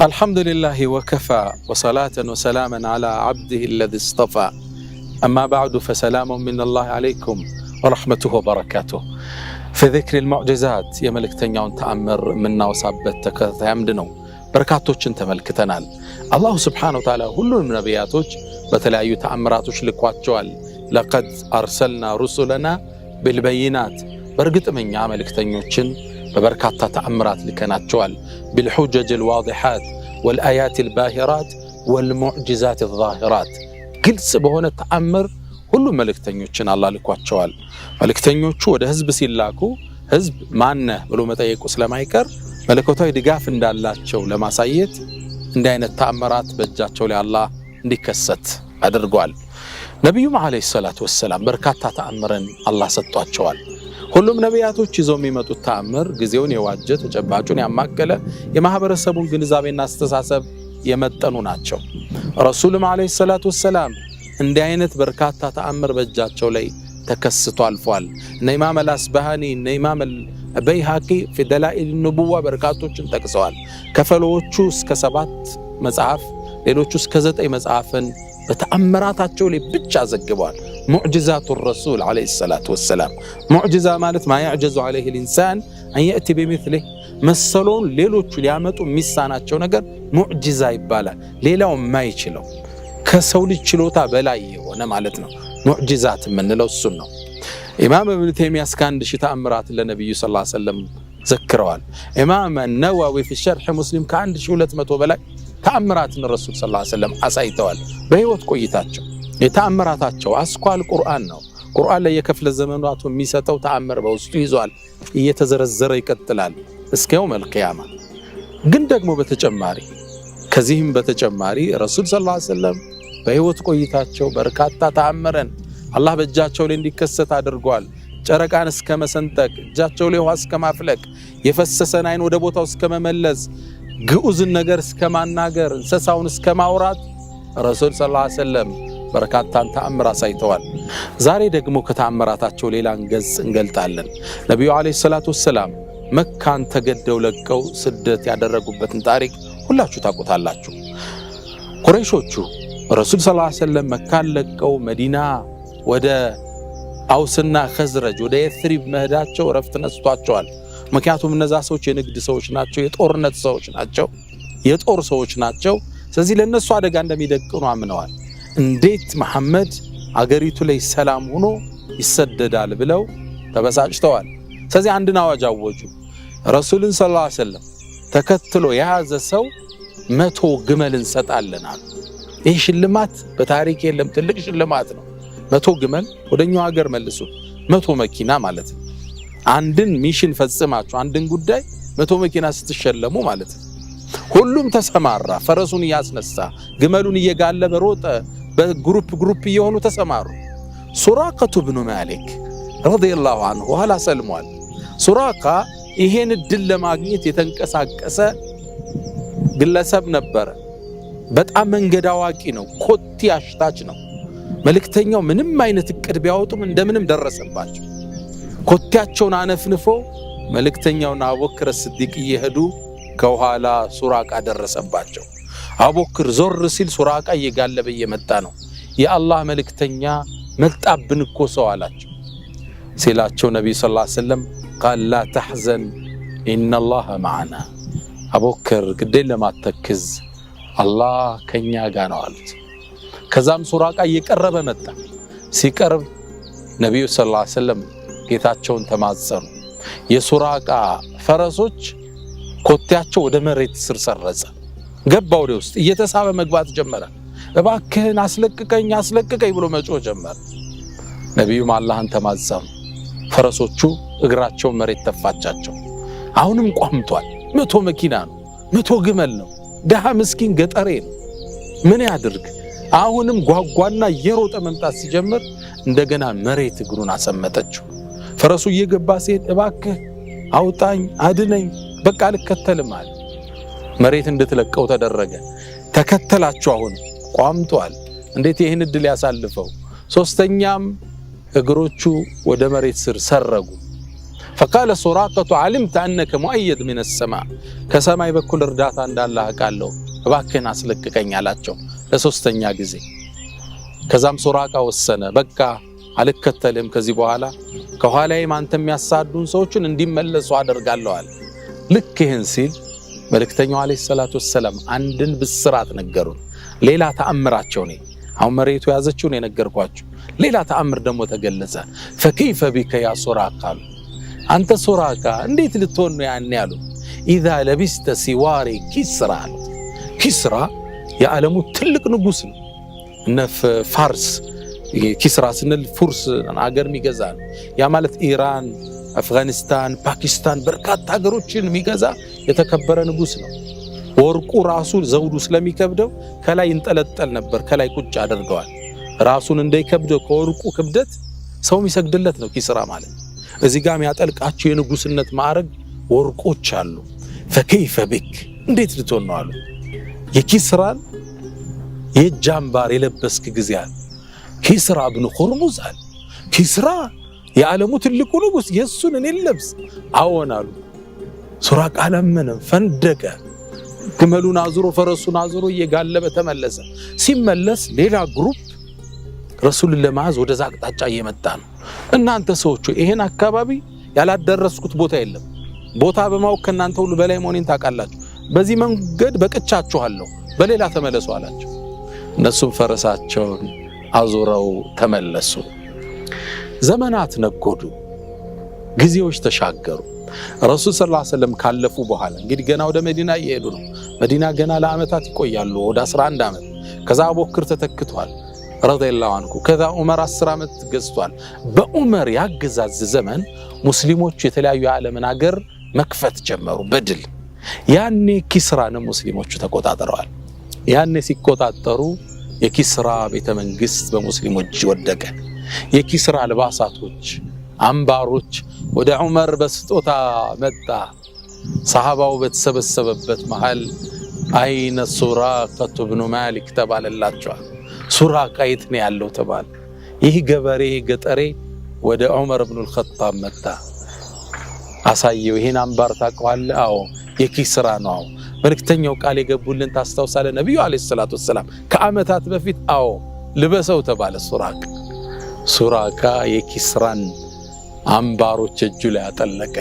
الحمد لله وكفى وصلاة وسلاما على عبده الذي اصطفى، أما بعد، فسلام من الله عليكم ورحمته وبركاته። في ذكر المعجزات የመልእክተኛውን ተአምር የምናወሳበት ተከታታይ አምድ ነው። በርካቶችን ተመልክተናል። الله سبحانه وتعالى ሁሉንም ነቢያቶች በተለያዩ ተአምራቶች ልኳቸዋል። لقد أرسلنا رسلنا بالبينات፣ በእርግጥም እኛ መልእክተኞችን በበርካታ ተአምራት ልከናቸዋል። بالحجج الواضحات والآيات الباهرات والمعجزات الظاهرات፣ ግልጽ በሆነ ተአምር ሁሉም መልእክተኞችን አላህ ልኳቸዋል። መልእክተኞቹ ወደ ህዝብ ሲላኩ ህዝብ ማነህ ብሎ መጠየቁ ስለማይቀር መለኮታዊ ድጋፍ እንዳላቸው ለማሳየት እንዲህ አይነት ተአምራት በእጃቸው ላይ አላህ እንዲከሰት አድርጓል። ነቢዩም عليه الصلاة والسلام በርካታ ተአምርን አላህ ሰጥቷቸዋል። ሁሉም ነቢያቶች ይዘው የሚመጡት ተአምር ጊዜውን የዋጀ፣ ተጨባጩን ያማከለ፣ የማህበረሰቡን ግንዛቤና አስተሳሰብ የመጠኑ ናቸው። ረሱልም عليه الصلاة والسلام እንዲህ አይነት በርካታ ተአምር በእጃቸው ላይ ተከስቶ አልፏል። እነ ኢማም አልአስባሃኒ፣ እነ ኢማም አልበይሃቂ في دلائل النبوة በርካቶችን ጠቅሰዋል። ከፊሎቹ እስከ 7 መጽሐፍ፣ ሌሎቹ እስከ 9 መጽሐፍን በተአምራታቸው ላይ ብቻ ዘግበዋል። معجزات الرسول عليه الصلاة والسلام። معجزة ማለት ما يعجز عليه الإنسان أن يأتي بمثله፣ መሰሎን ሌሎቹ ሊያመጡ የሚሳናቸው ነገር معجزة ይባላል። ሌላው የማይችለው፣ ከሰው ልጅ ችሎታ በላይ የሆነ ማለት ነው። معجزات የምንለው እሱን ነው። ኢማም እብን ተይሚያ እስከ 1000 ተአምራት ለነቢዩ صلى الله عليه وسلم ዘክረዋል። ኢማም ነዋዊ في شرح مسلم ከ1200 በላይ ተአምራትን ረሱል صلى الله عليه وسلم አሳይተዋል። በህይወት ቆይታቸው የተአምራታቸው አስኳል ቁርአን ነው። ቁርአን ላይ የክፍለ ዘመናቱ የሚሰጠው ተአምር በውስጡ ይዟል። እየተዘረዘረ ይቀጥላል እስከ يوم القيامة። ግን ደግሞ በተጨማሪ፣ ከዚህም በተጨማሪ ረሱል صلى الله عليه وسلم በህይወት ቆይታቸው በርካታ ተአምረን አላህ በእጃቸው ላይ እንዲከሰት አድርጓል። ጨረቃን እስከ መሰንጠቅ፣ እጃቸው ላይ ውሃ እስከ ማፍለቅ፣ የፈሰሰን አይን ወደ ቦታው እስከ መመለስ፣ ግዑዝን ነገር እስከ ማናገር፣ እንስሳውን እስከ ማውራት ረሱል صلى الله عليه وسلم በርካታን ተአምር አሳይተዋል። ዛሬ ደግሞ ከተአምራታቸው ሌላን ገጽ እንገልጣለን። ነቢዩ عليه الصلاة والسلام መካን ተገደው ለቀው ስደት ያደረጉበትን ታሪክ ሁላችሁ ታውቁታላችሁ። ቁረይሾቹ ረሱል صلى الله عليه وسلم መካን ለቀው መዲና ወደ አውስና ኸዝረጅ ወደ የትሪብ መሄዳቸው እረፍት ነስቷቸዋል። ምክንያቱም እነዛ ሰዎች የንግድ ሰዎች ናቸው፣ የጦርነት ሰዎች ናቸው፣ የጦር ሰዎች ናቸው። ስለዚህ ለነሱ አደጋ እንደሚደቅኑ አምነዋል። እንዴት መሐመድ አገሪቱ ላይ ሰላም ሆኖ ይሰደዳል ብለው ተበሳጭተዋል። ስለዚህ አንድን አዋጅ አወጁ። ረሱልን صلى الله عليه وسلم ተከትሎ የያዘ ሰው 100 ግመል እንሰጣለን አሉ። ይህ ሽልማት በታሪክ የለም፣ ትልቅ ሽልማት ነው። 100 ግመል ወደኛው ሀገር መልሱ፣ 100 መኪና ማለት ነው። አንድን mission ፈጽማችሁ አንድን ጉዳይ 100 መኪና ስትሸለሙ ማለት ነው። ሁሉም ተሰማራ፣ ፈረሱን እያስነሳ፣ ግመሉን እየጋለበ ሮጠ። በ group group እየሆኑ ተሰማሩ። ሱራቀቱ ብኑ ማሊክ رضي الله عنه ኋላ ሰልሟል። ሱራቃ ይሄን እድል ለማግኘት የተንቀሳቀሰ ግለሰብ ነበረ። በጣም መንገድ አዋቂ ነው። ኮቴ አሽታች ነው። መልእክተኛው ምንም አይነት እቅድ ቢያወጡም እንደምንም ደረሰባቸው። ኮቴያቸውን አነፍንፎ መልእክተኛውና አቡበክር ስዲቅ እየሄዱ ከኋላ ሱራቃ ደረሰባቸው። አቡበክር ዞር ሲል ሱራቃ እየጋለበ እየመጣ ነው። የአላህ መልእክተኛ፣ መጣብን እኮ ሰው አላቸው። ሲላቸው ነቢዩ صلى الله عليه وسلم قال لا تحزن إن الله معنا፣ አቡበክር ግዴለም አትተክዝ፣ አላህ ከኛ ጋር ነው አሉት። ከዛም ሱራቃ እየቀረበ መጣ። ሲቀርብ ነቢዩ صلى الله عليه وسلم ጌታቸውን ተማጸኑ። የሱራቃ ፈረሶች ኮቴያቸው ወደ መሬት ስር ሰረጸ። ገባ ወደ ውስጥ፣ እየተሳበ መግባት ጀመረ። እባክህን አስለቅቀኝ፣ አስለቅቀኝ ብሎ መጮህ ጀመረ። ነቢዩም አላህን ተማጸኑ። ፈረሶቹ እግራቸውን መሬት ተፋቻቸው። አሁንም ቋምጧል። 100 መኪና ነው፣ 100 ግመል ነው። ድሃ ምስኪን ገጠሬ ነው። ምን ያድርግ? አሁንም ጓጓና እየሮጠ መምጣት ሲጀምር እንደገና መሬት እግሩን አሰመጠችው። ፈረሱ እየገባ ሲሄድ እባክህ አውጣኝ፣ አድነኝ፣ በቃ አልከተልም አለ። መሬት እንድትለቀው ተደረገ። ተከተላቸው። አሁን ቋምጧል። እንዴት ይህን እድል ያሳልፈው? ሶስተኛም እግሮቹ ወደ መሬት ስር ሰረጉ። فقال سراقة علمت أنك مؤيد من السماء፣ ከሰማይ በኩል እርዳታ እንዳለህ አውቃለሁ፣ እባክህን አስለቅቀኝ አላቸው ለሶስተኛ ጊዜ። ከዛም ሱራቃ ወሰነ፣ በቃ አልከተልም ከዚህ በኋላ፣ ከኋላዬም አንተ የሚያሳዱን ሰዎችን እንዲመለሱ አደርጋለሁ አለ። ልክ ይህን ሲል መልእክተኛው عليه الصلاة والسلام አንድን ብስራት ነገሩን። ሌላ ተአምራቸው ነው። አሁን መሬቱ የያዘችውን የነገርኳችሁ፣ ሌላ ተአምር ደግሞ ተገለጸ። فكيف بك يا سراقة አሉ። አንተ ሱራቃ እንዴት ልትሆን ነው ያኔ አሉት። إذا لبست سواري كسرى አሉት። ኪስራ የዓለሙ ትልቅ ንጉስ ነው። እነ ፋርስ፣ ኪስራ ስንል ፉርስ አገር የሚገዛ ነው። ያ ማለት ኢራን፣ አፍጋኒስታን፣ ፓኪስታን በርካታ ሀገሮችን የሚገዛ የተከበረ ንጉስ ነው። ወርቁ ራሱ ዘውዱ ስለሚከብደው ከላይ ይንጠለጠል ነበር። ከላይ ቁጭ አድርገዋል። ራሱን እንዳይከብደው ከወርቁ ክብደት ሰው የሚሰግድለት ነው ኪስራ ማለት። እዚህ ጋር የሚያጠልቃቸው የንጉስነት ማዕረግ ወርቆች አሉ። فكيف بك እንዴት ልትሆን ነው አሉ። የኪስራን የእጅ አምባር የለበስክ ጊዜ አለ። ኪስራ ብን ሁርሙዝ አለ። ኪስራ የዓለሙ ትልቁ ንጉስ የእሱን እኔ ለብስ? አዎን አሉ። ሱራቃ አላመነም፣ ፈንደቀ። ግመሉን አዙሮ ፈረሱን አዙሮ እየጋለበ ተመለሰ። ሲመለስ ሌላ group ረሱልን ለመያዝ ወደዛ አቅጣጫ እየመጣ ነው። እናንተ ሰዎቹ ይሄን አካባቢ ያላደረስኩት ቦታ የለም። ቦታ በማወቅ ከእናንተ ሁሉ በላይ መሆኔን ታውቃላችሁ። በዚህ መንገድ በቅቻችኋለሁ፣ በሌላ ተመለሱ አላቸው። እነሱም ፈረሳቸውን አዙረው ተመለሱ። ዘመናት ነጎዱ፣ ጊዜዎች ተሻገሩ። ረሱል صلى الله عليه وسلم ካለፉ በኋላ እንግዲህ ገና ወደ መዲና እየሄዱ ነው። መዲና ገና ለዓመታት ይቆያሉ፣ ወደ 11 ዓመት። ከዛ አቡበክር ተተክቷል رضي الله عنه። ከዛ ዑመር 10 ዓመት ገዝቷል። በዑመር ያገዛዝ ዘመን ሙስሊሞቹ የተለያዩ የዓለምን ሀገር መክፈት ጀመሩ በድል። ያኔ ኪስራንም ሙስሊሞቹ ተቆጣጥረዋል። ያኔ ሲቆጣጠሩ የኪስራ ቤተ መንግስት በሙስሊሞች ወደቀ። የኪስራ አልባሳቶች፣ አምባሮች ወደ ዑመር በስጦታ መጣ። ሰሃባው በተሰበሰበበት መሃል أين سراقة بن مالك ተባለላቸዋል። ሱራቃ የት ነው ያለው ተባለ። ይህ ገበሬ ገጠሬ ወደ ዑመር ብኑል ኸጣብ መጣ። አሳየው። ይሄን አምባር ታውቀዋለህ? አዎ፣ የኪስራ ነው። አዎ፣ መልእክተኛው ቃል የገቡልን ታስታውሳለህ? ነቢዩ عليه الصلاة والسلام ከዓመታት በፊት። አዎ፣ ልበሰው ተባለ። ሱራቃ የኪስራን አምባሮች እጁ ላይ አጠለቀ።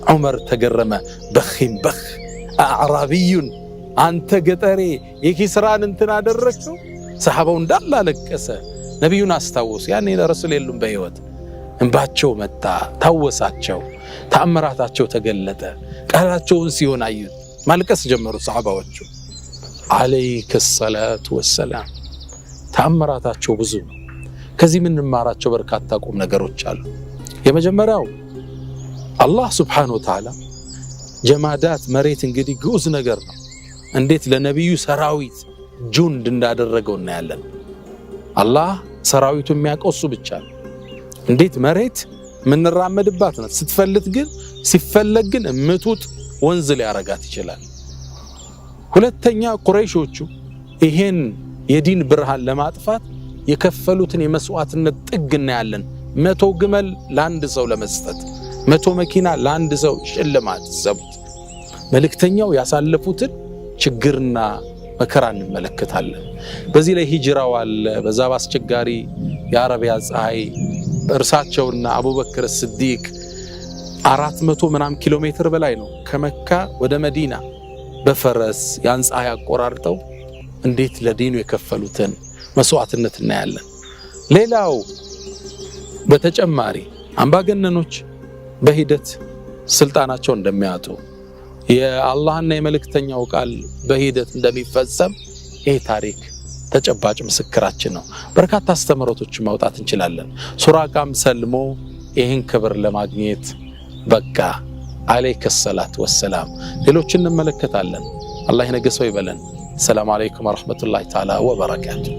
ዑመር ተገረመ። بخ بخ أعرابي፣ አንተ ገጠሬ የኪስራን እንትን አደረግከው? ሰሓባው እንዳለ አለቀሰ። ነቢዩን አስታወሱ። ያኔ ረሱል የሉም በሕይወት። እንባቸው መጣ፣ ታወሳቸው፣ ተአምራታቸው ተገለጠ። ቃላቸውን ሲሆን አዩት፣ ማልቀስ ጀመሩ ሰሓባዎቹ። عليه الصلاة والسلام። ተአምራታቸው ብዙ ነው። ከዚህ የምንማራቸው በርካታ ቁም ነገሮች አሉ። የመጀመሪያው አላህ سبحانه وتعالى جمادات መሬት እንግዲህ ግዑዝ ነገር ነው። እንዴት ለነቢዩ ሰራዊት جند እንዳደረገው እናያለን። አላህ ሰራዊቱ የሚያውቀው እሱ ብቻ ነው። እንዴት መሬት የምንራመድባት ናት። ስትፈልት ግን ሲፈለግ ግን ምትውጥ ወንዝ ሊያረጋት ይችላል። ሁለተኛ ቁረይሾቹ ይሄን የዲን ብርሃን ለማጥፋት የከፈሉትን የመስዋዕትነት ጥግ እናያለን። 100 ግመል ለአንድ ሰው ለመስጠት፣ 100 መኪና ለአንድ ሰው ሽልማት ሰቡት። መልእክተኛው ያሳለፉትን ችግርና መከራ እንመለከታለን። በዚህ ላይ ሂጅራው አለ። በዛ በአስቸጋሪ የአረቢያ ፀሐይ እርሳቸውና አቡበክር ስዲቅ 400 ምናምን ኪሎ ሜትር በላይ ነው ከመካ ወደ መዲና በፈረስ ያን ፀሐይ አቆራርጠው እንዴት ለዲኑ የከፈሉትን መስዋዕትነት እናያለን። ሌላው በተጨማሪ አምባገነኖች በሂደት ስልጣናቸው እንደሚያጡ፣ የአላህና የመልእክተኛው ቃል በሂደት እንደሚፈጸም ይህ ታሪክ ተጨባጭ ምስክራችን ነው። በርካታ አስተምህሮቶችን ማውጣት እንችላለን። ሱራቃም ሰልሞ ይህን ክብር ለማግኘት በቃ። عليه الصلاة والسلام። ሌሎችን እንመለከታለን። አላህ የነገ ሰው ይበለን። السلام عليكم ورحمة الله تعالى وبركاته።